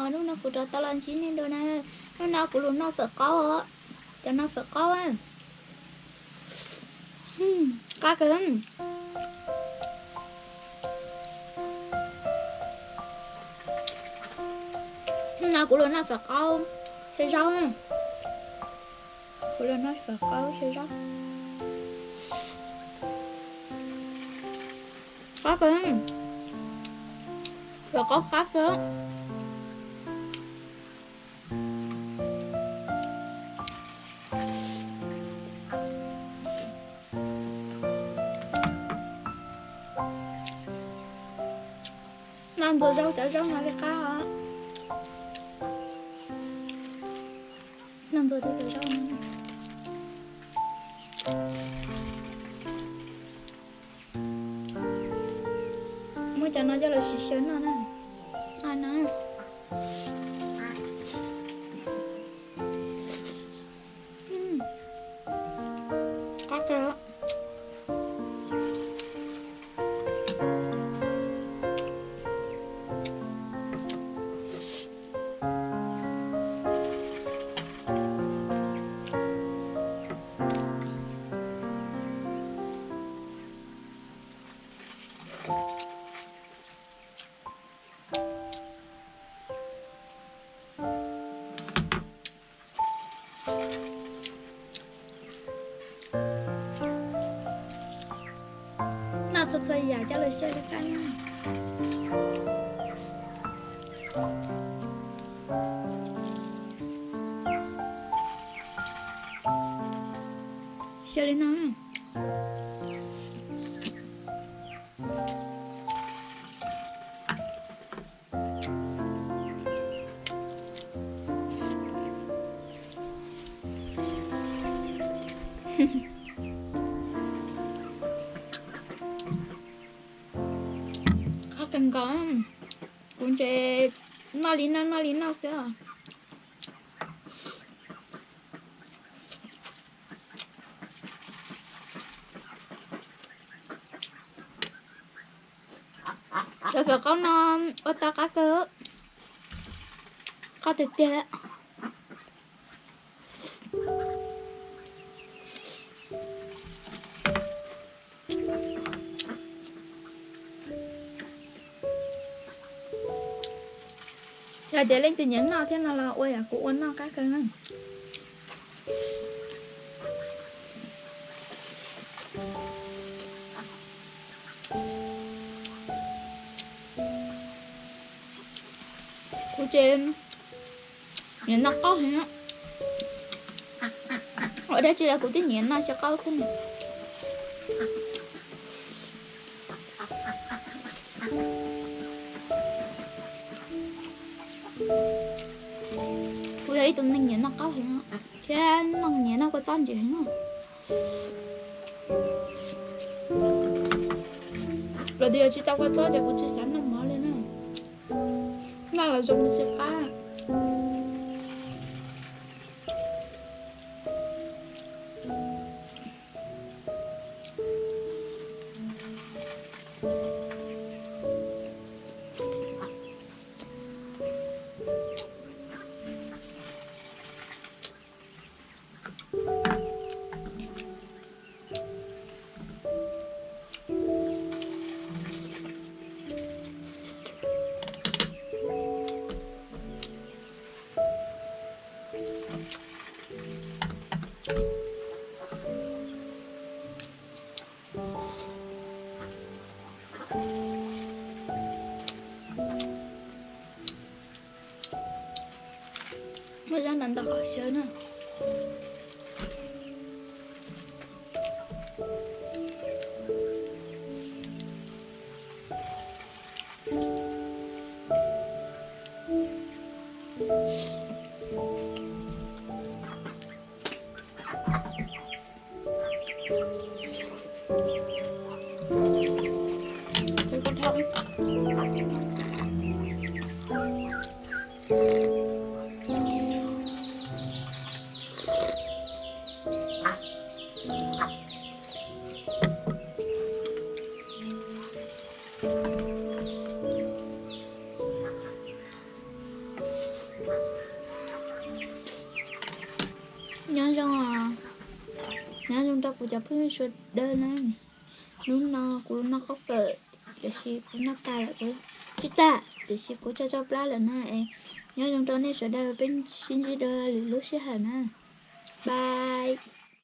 Hnub no kuv rov tau los ntsib nej dua na. Hnub no kuv los noj fawm qaub os. Cov no fawm qaub. Qab kawg. Hnub no kuv los noj fawm qaub thiab zaub. Kuv los noj fawm qaub thiab zaub. Qab kawg. Fawm qaub qab kawg. Noj ntxuag zaub cov zaub no li qab os. Noj ntxuag tej cov zaub no. Muab cov no coj los sim xyaw noj na. Noj no. Qab kawg. Noj txhua txhua yam coj los xyaw li qab na. Xyaw li no. Qab kawg nkaus. Kuv ntshe noj li noj noj li noj xwb os. Cov fawm qaub no ua tau qab kawg. Qab tiag tiag. Yog tias leej twg nyiam noj thiab no los ua yam kuv ua noj qab kawg na. Kuv ces nyiam noj qaub heev. Ua dab tsi los kuv twb nyiam noj xyaw qaub xwb na. Kuv yog ib tug neeg nyiam noj qaub heev thiab noj nyiam noj kua txob ntsim heev na. Lawv tias yog tsis tau kua txob ces kuv tsis xav noj mov li na. Noj los zoo li tsis qab. Muab zab ntawd ntau qhov xyaw na. Nyob zoo, nyob zoo rau kuv cov phooj ywg sawv daws na. Hnub no kuv noj khaub fawm, tiam sis kuv noj tas lawm, kuv tsib tag, tiam sis kuv tso tso plab lawm na. Nyob zoo rau nej sawv daws, peb sib ntsib dua lwm lub sij hawm na. Bye.